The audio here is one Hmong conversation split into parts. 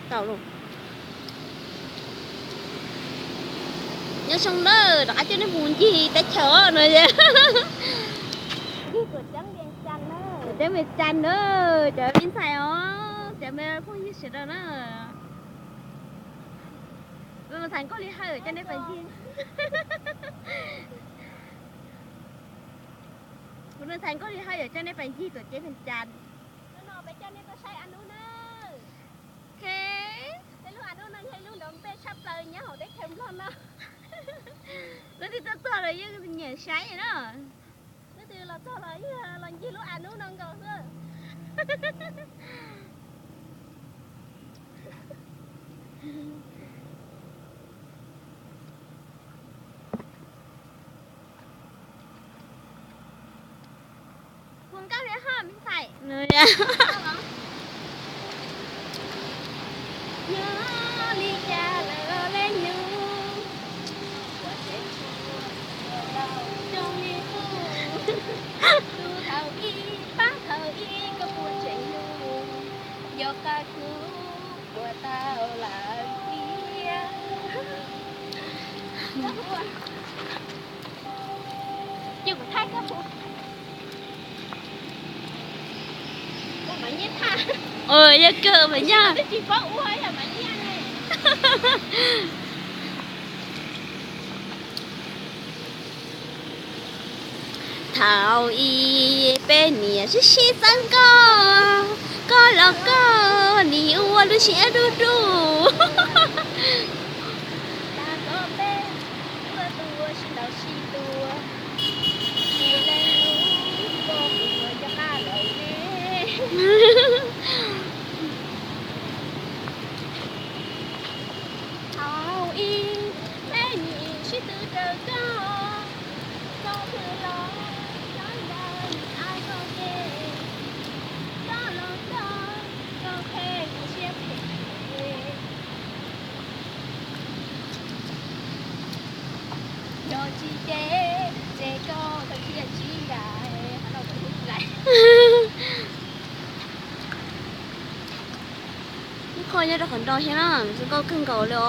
Tau lawm. Nyob zoo nawb, rov qab coj nej mus ncig teb chaws no. Ncig tuam ceeb Vias Cas na, cov me ntxhais os, cov me phooj ywg sawv daws na. Kuv tus ntxhais Nkauj Lis Hawj coj nej pais ncig. Kuv tus ntxhais Nkauj Lis Hawj yuav coj nej pais ncig tuam ceeb Vias Cas. Hnub no peb coj nej tuaj saib a nub na. Peb lub a nub no yog ib lub nrov npej tshaj plaws nyob hauv teb chaws Nplog no. Leej twg tuaj txog los yeej nyiam saib na. Leej twg los txog los yeej los ncig lub a nub no nkaus xwb. Hu nkauj li haj me ntxhais. Nyob li cas lawm le nus, ua tsev tshuaj tau zoo li ub. Tus thaum ub pab thaum ub koj puas tseem hlub, yog qab kuv puas tau lawm tiag. Cia kuv thaij koj mus. Ua mas nyiaj thaij. Yog kawg mas nyiaj. Twb tsis paub ua yog mas nyiaj ne. Thaum ub peb niam sib sib txeeb koj, koj los koj nim ua lub siab dub dub. Thaum ub peb niam sib tw raws koj, koj twb los nyob ntawm nim a koj ke, koj los koj, koj qhia kuv siab phem. Yog tsis ces, ces koj koj thiaj tsis ncaim. Ib qho nyob rau qhov nrau thiab na, zoo nkauj kawg nkaus li os.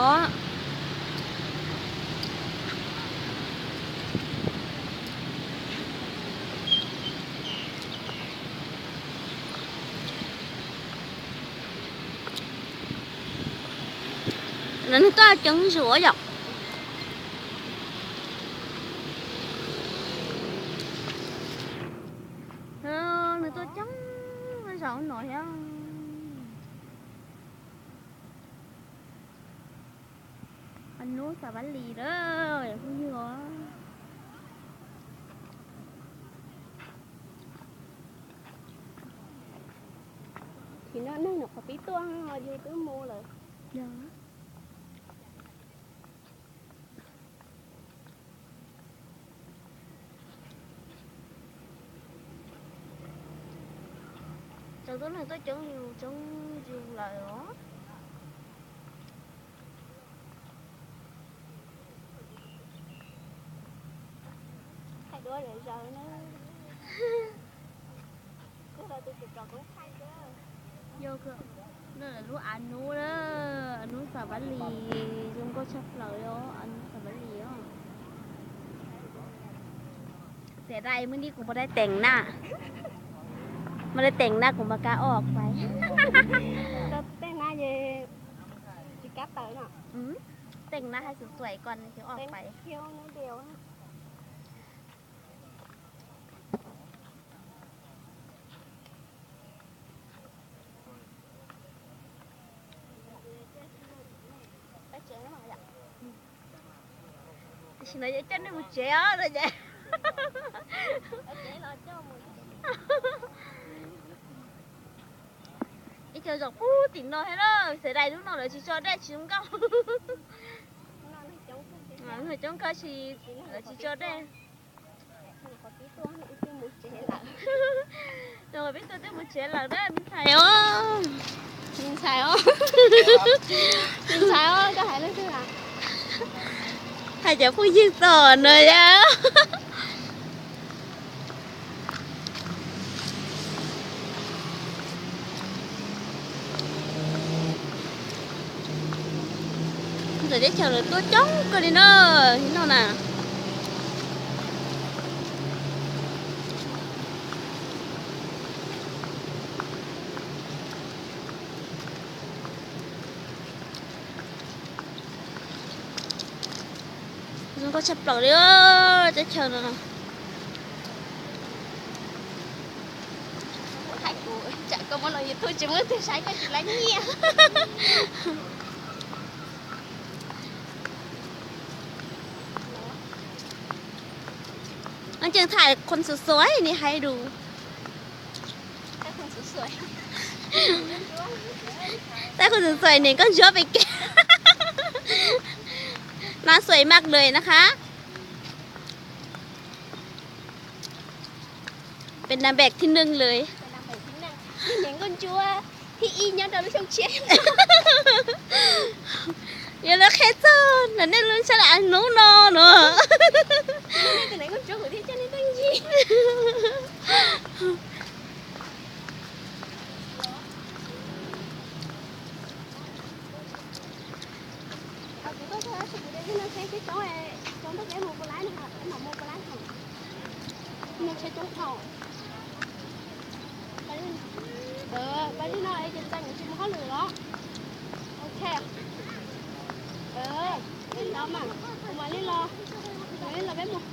Lawv nws tuaj coob zuj yom. Nws tuaj coob zaum no thiab. Nub Xav Pab Lis lawm phooj ywg os. Tsis noj neeg nws qhov pib tuaj yus twb mus lawm. Tsaus ntuj neeg tuaj coob yus coob yus lawm os. Thaij duab zom zaws na. Kuv los tus tsis tso kuv thaij. Yog, no lawv lub av nub na, av nub Xav Pab Lis, zoo nkauj tshaj plaws li os, av nub Xav Pab Lis os. Xiv dais mub ni kuv npau dai teem na, npau dai teem na kuv npau kab os pais. Tej na ces tsis kab taws no. Teem na hais xuv xuais kon ces os pais. Tam sim no yuav coj nej mus tsev os no ces. Ib co zaum pub tim no thiab na, Xiv dais lub no lawv tsis tso dej tsis zoo nkauj. Coob kawg tsis, lawv tsis tso dej. Peb tuaj twb mus tsev lawm na me ntxhais os. Me ntxhais os, me ntxhais os, koj hais leej twg? Hais cov phooj ywg tod no yom. Ntawm teb chaws lawv tuaj coob kawg li na, no na. Zoo nkauj tshaj plaws li teb chaws no. Thaij kuv tsam koj muab los YouTube tsis muaj leej twg saib koj tsis laib nyiaj. Tseem thaij คนสวยๆ นี่ให้ดู Thaij คนสวยๆ นี่ก็เยอะไปแก น้องสวยมากเลยนะคะ เป็นนางแบบที่หนึ่งเลย Nkauj ntsuab thib ib nyob rau lub xyoo tshiab. Yog lawv qhia txog ntawm nej lub sab av hnub no no. Tus nkauj ntsuab kuv thiaj coj nej tuaj ncig. Kuv tuaj txog tab sis kuv de tib no tsheb coob, coob ntuj peb mus puas laib no, peb mam mus puas laib no. No tsheb coob dhau. Pab li no es ces ntxeem tsis mus hauj lwm los? Ok. Li ntawd mas kuv mam li los, mam li los peb mus.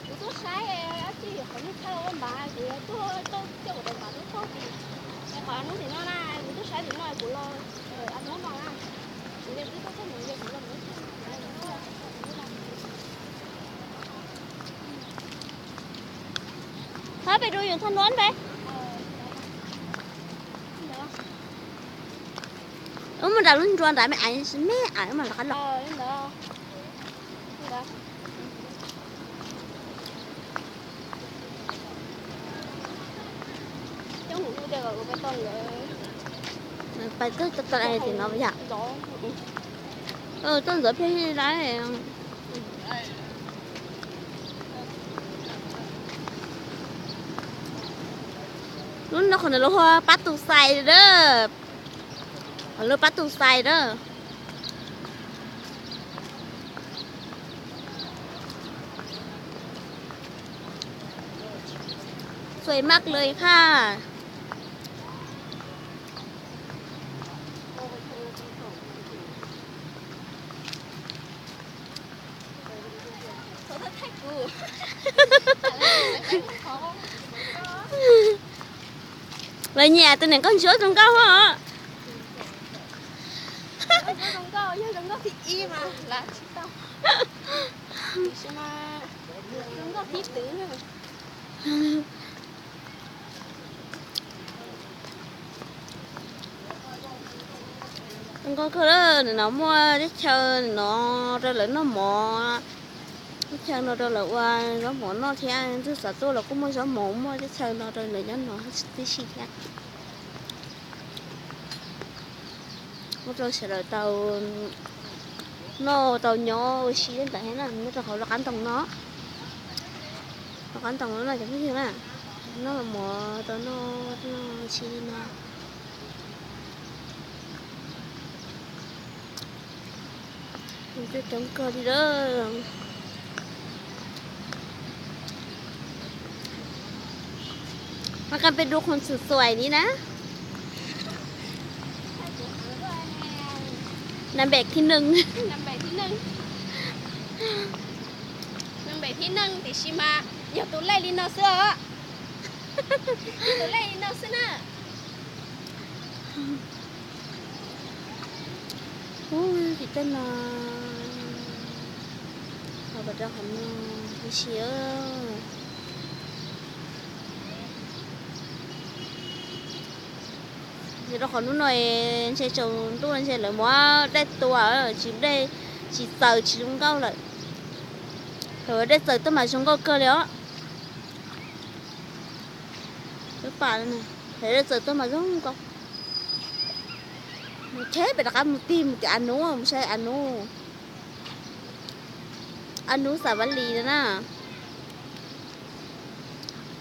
Kuv tuaj saib dab tsi qhov nej thaij ua npav, kuv tuaj tau coj kuv daim npav tuaj txog tim, es qhov hnub tim no na, kuv tuaj saib tim no kuv los ntawm hnub no na. Kuv twb tuaj txog ntawd kuv los ntawd. Thab pem rau yus thab nuab npe. Wb mus nram lub nruab nrad me aiv, me aiv wb mam rov qab los. Pais txog tim no yom. Tuaj ntxov phiaj lawm. Lub no qhov ntawd lawv hu pab tus xais na. Qhov lub pab tus xais na. สวยมากเลยค่ะ Lawv nyiam tus niam nkauj ntsuab zoo nkauj os. Zoo nkauj thib ib. Zoo nkauj kawg, nim no muaj teb chaws no rau lawv noj mov, teb chaws no rau lawv ua zaub mov noj thiab. Tus xav tuaj los kuj muaj zaub mov, muaj teb chaws no rau lawv nyob no tib si thiab. Muab rau sawv daws tau noj tau nyob ua si ntawd thiab na, nyob rau hauv lub qab ntoo no. Lub qab ntoo no cov phooj ywg na, noj mov tau noj ua si li no. Coob kawg li lawm. Mas koj peb du qhov txhua txhua li na. Nam npem thib neej. Nam npem thib neej tiam sis mas yog tus lej li no xwb os. Yog tus lej li no xwb na. Ub, tim tej no, qhov rau qhov no huv si. Nyob rau qhov hnub no ntshe tsaus ntuj ntshe lawv muab dej tua, tsis dej, tsis txaws tsis zoo nkauj lawm. Thaum dej txaws tuaj mas zoo nkauj kawg li os. Peb pam, thaum dej txaws tuaj mas zoo nkauj. Mus tsheb pem rov qab mus tig mus tim av nub, mus saib av nub. Av nub Xav Vaj Lis no na.